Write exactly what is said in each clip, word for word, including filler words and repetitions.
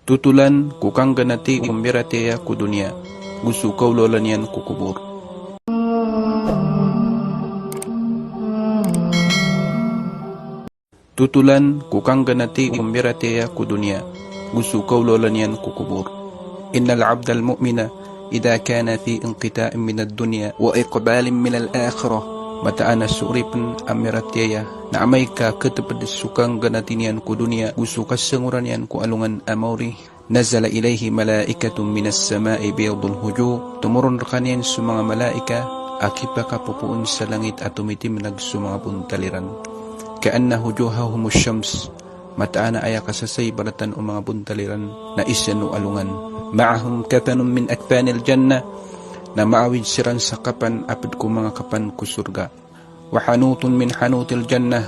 Totolan ko kangganati o miratiyaya ko doniya, go so kaolawla niyan ko kobor. Totolan ko kangganati o miratiyaya ko doniya, go so kaolawla niyan ko kobor. Innal abdal mu'mina idha kana fi inqita'in minad dunya wa iqbalin minal akhirah. Mataan a so oripn a miratiyaya na amay ka khatpd so kangganati niyan ko doniya, go so kasangoran iyan ko alongan a maori, nazala ilayhi malaikatun minas sama'i baydul wujuh. Tomoron rkaniyan so manga malaika a kipakapopoon sa langit a tomitimnag so manga bontal iran. Ka'anna wujuhahumus shams. Mataan a aya kasasaibaratan o manga bontal iran na isn o alongan. Ma'ahum kafanun min akfanil jannah. Na maawid siran sa kapan a pd ko manga kapan ko sorga. Wa hanutun min hanutil jannah,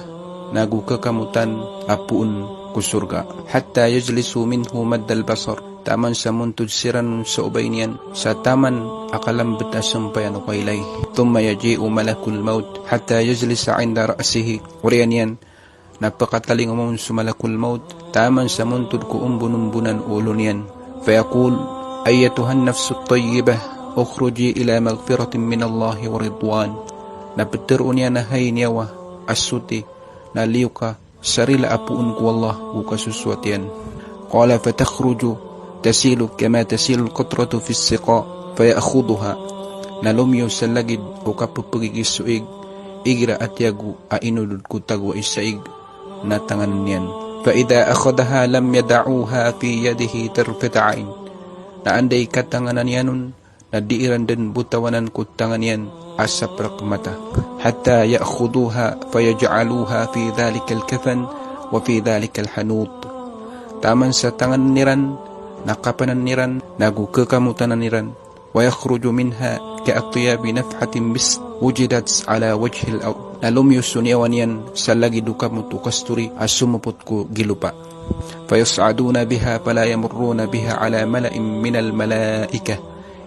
nago kakamotan a poon ko sorga. Hatta yajlisu minhu maddal basar, taman sa montod siran on sa obay niyan sa taman a kalambet a sampayan o kailay. Thumma yaji'u malakul maut hatta yajlisa inda ra'sihi. Oriyan iyan na pkatalingomaon so malakul maut taman sa montod ko ombonombonan o olo niyan. Fayaqul, ayyatuhan nafsut tayyibah, ukhruji ila maghfiratin minallahi wa ridwan. Na ptharoon iyan a hay niyawa a soti, na liyo ka sa rila a poon ko Allah go kasosoat iyan. Qala fatakhruju tasilu kama tasilul qatratu fis siqa, faya'khudhuha. Na lomiyo sa lagid o kapphagigis so ig, igira a tiyago a inodod ko tago a isa ig, na tanganan iyan. Fa idha akhadhaha lam yada'uha fi yadihi tarfata ayn. Na anda i katanganan iyan on, na di iran dn botawanan ko tangan iyan a saprak mata. Hatta ya'khudhuha fayaj'aluha fi dhalikal kafan wa fi dhalikal hanut. Taman sa tanganan iran, na kapanan iran, nago kakamotanan iran. Wa yakhruju minha ka atyabi nafhatin misk wujidat ala wajhil ard. Na lomiyo so niyawa niyan sa lagid o kamot o kastori a somopot ko gilopa. Fayas'aduna biha fala yamurruna biha ala mala'in minal malaikah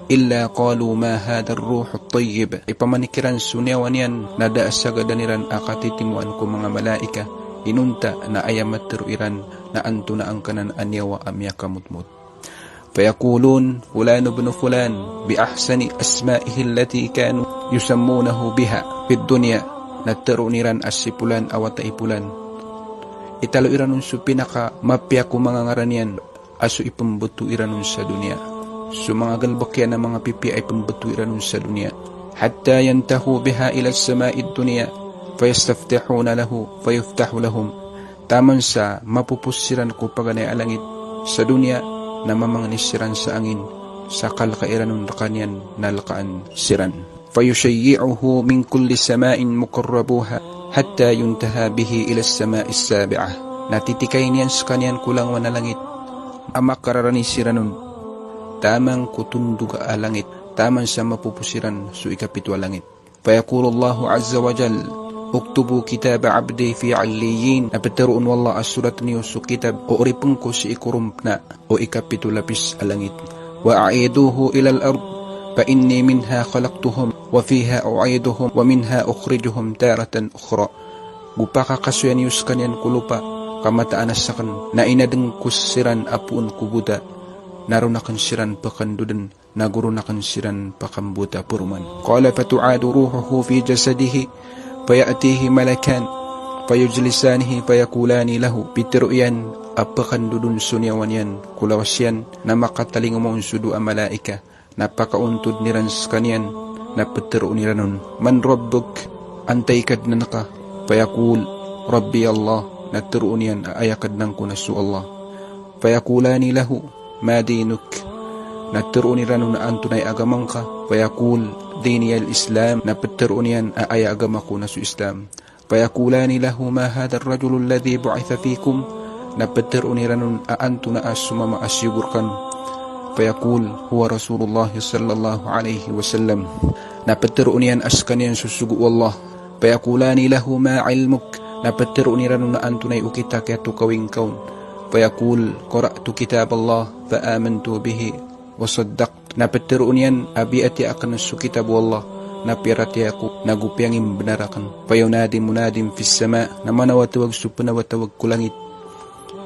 illa qalu ma hadhar ruhut tayyib. Ipamanik iran so niyawa niyan na da a sagadan iran a katitimoan ko manga malaika, inonta na aya matharo iran na antonaa angkanan a niyawa a miyakamotmot. Fayaqulun, fulan ibnu fulan, bi ahsani asma'ihi allati kanu yusammunahu biha fid dunya. Na tharoon iran a si polan a wata i polan. Italo iran on so pinakamapiya ko manga ngaran iyan a so ipmbto iran on sa doniya. So manga galbk iyan a manga pipiya a ipmbto iran on sa doniya. Hatta yantahu biha ila sama'id dunya, fayastaftihuna lahu, fayuftahu lahum. Taman sa mapopos siran ko paganay a langit sa doniya, na mamangni siran sa angin, sa kalka iran on rkaniyan na lkaan siran. Fayushayyi'uhu min kulli sama'in muqarrabuha, hatta yuntaha bihi ila sama'is sabi'ah. Na titikayn iyan skaniyan ko langowan a langit a makararani siran on, taman ko tondog a langit, taman sa mapopos iran so ikapito a langit. Fayaqulu Allahu azza wa jal, uktubu kitaba abdi fi 'illiyyin. Na ptharoon o Allah a sorat niyo so kitab o oripn ko sii ko rompna o ikapito lapis a langit. Wa a'iduhu ilal ard, fa inni minha khalaqtuhum, wa fiha u'iduhum, wa minha ukhrijuhum taratan ukhra. Go pakakasoya niyo skaniyan ko lopa, ka mataan a sakn na inadn ko siran a poon ko bota, na ron akn siran pkandodn, na go ron akn siran pakambota paroman. Qala fatu'adu ruhuhu fi jasadihi, faya'tihi malakan, fayujlisanihi, fayaqulani lahu. Pitharo iyan a pkandodon so niyawa niyan ko lawas iyan, na makatalingoma on so dowa a malaika, na pakaontodn iran skaniyan, na ptharoon iran on, man rabbuk, antai i Kadnan ka? Fayaqul, rabbi Allah. Na tharoon iyan a aya Kadnan ko na so Allah. Fayaqulani lahu, ma dinuk? Na tharoon iran on a antonaa i agama ngka? Fayaqul, diniyal Islam. Na ptharoon iyan a aya agama ko na so Islam. Fayaqulani lahu, ma hadhar rajulul ladhi bu'itha fikum? Na ptharoon iran on a antonaa so mama a siyogo rkano? Fayaqul, huwa Rasulullah sallallahu alayhi wasallam. Na ptharoon iyan a skaniyan so sogo o Allah. Fayaqulani lahu, ma ilmuk? Na ptharoon iran on a antonaa i okit a kiyatokawi ngka on? Fayaqul, qara'tu kitaballah, fa amantu bihi, wa saddaqtu. Na ptharoon iyan a biyatiya akn so kitab o Allah, na piyaratiyaya ko, na go piyangimbnar akn. Fayunadi munadin fis sama, na manawatawag so pnawatawag ko langit.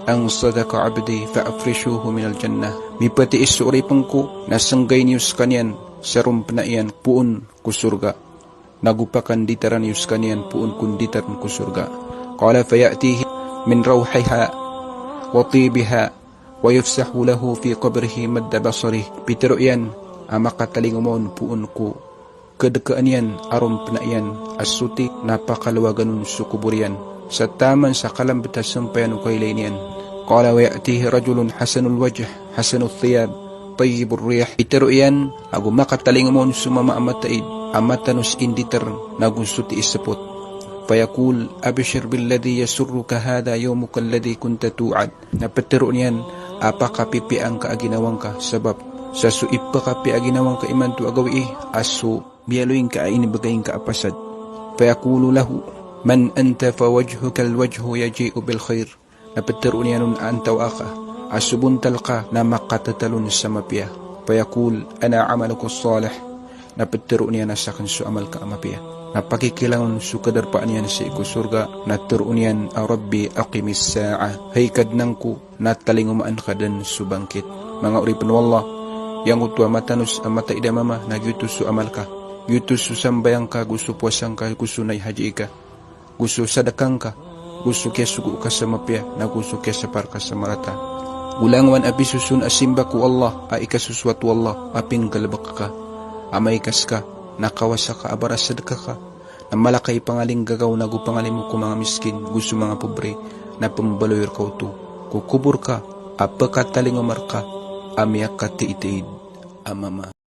an sadaqa abdi fa afrishuhu minal jannah. Mipatiis so oripn ko, na snggayn iyo skaniyan sa rompna iyan poon ko sorga. Nago pakanditaran iyo skaniyan poon ko nditarn ko sorga. Qala faya'tihi min rawhiha wa tibiha wa yufsahu lahu fi qabrihi madda basarih. Pitharo iyan a makatalingoma on poon ko kadkaan iyan a rompna iyan a soti na pakalawagan on so kobor iyan sa taman sa kalambet a sampayan o kailay niyan. Qala wa ya'tihi rajulun hasanul wajh, hasanul thiyab, tayyibur rih. Pitharo iyan ago makatalingoma on so mama a mataid a matanos i nditarn nago soti i sopot. Fayaqul, abshir billadhi yasurruka, hadha yawmuka alladhi kunta tu'ad. Na pitharo niyan a pakapipiyaan ka a ginawa ngka, sabap sa so ipakapiya a ginawa ngka imanto a gawii a so miyaaloy ngka a inibgay ngka a pasad. Fayaqulu lahu, man anta fawajhuka alwajhu yaji'u bil khair. Na pitharo niyan on a antaa ka a so bontal ka na makatatalon sa mapiya. Fayaqul, ana amaluka salih. Na pitharo niyan a sakn so amal ka a mapiya. Na pakikilangon so kadarpaan iyan sii ko sorga, na tharoon iyan a, rabbi aqimis sa'ah. Hay Kadnan ko, na talingomaan ka dn so bangkit. Manga oripn o Allah, giyangkoto a matanos a mataid a mama na giyoto so amal ka. Giyoto so sambayang ka, go so powasa ngka, go so nay hajii ka, go so sadka ngka, go so kiyasogo ka sa mapiya, nago so kiyasapar ka sa marata. Go langowan a pisoson a simba ko Allah a ikasosoat o Allah a pinggalbk ka. Amay ka ska na kawasa ka a barasadka ka, na mala ka i pangalinggagaw nago pangalimo ko manga miskin, go so manga pobre, na pmbaloy rka oto ko kobor ka a pkatalingoma rka a miyakatitid a mama.